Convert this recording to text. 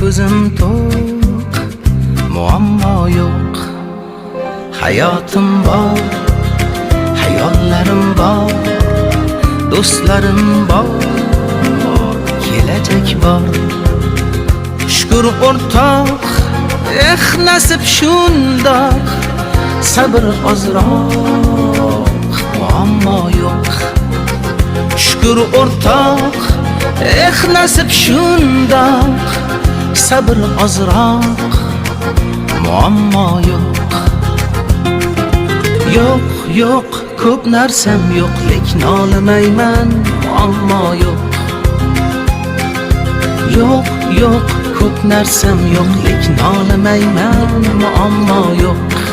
Ko'zim to'q, muammo yo'q. Hayotim bor, hayollarim bor, do'stlarim bor, kelajak bor. Shukur, o'rtoq, eh, nasib shundoq. Sabr ozroq, muammo yo'q. Shukur, o'rtoq, eh, nasib shundoq. Sabr ozroq, muammo yo'q. Yo'q, yo'q, ko'p narsam yo'q, lekin nolimayman, muammo yo'q. Yo'q, yo'q, ko'p narsam yo'q, lekin nolimayman, muammo yo'q.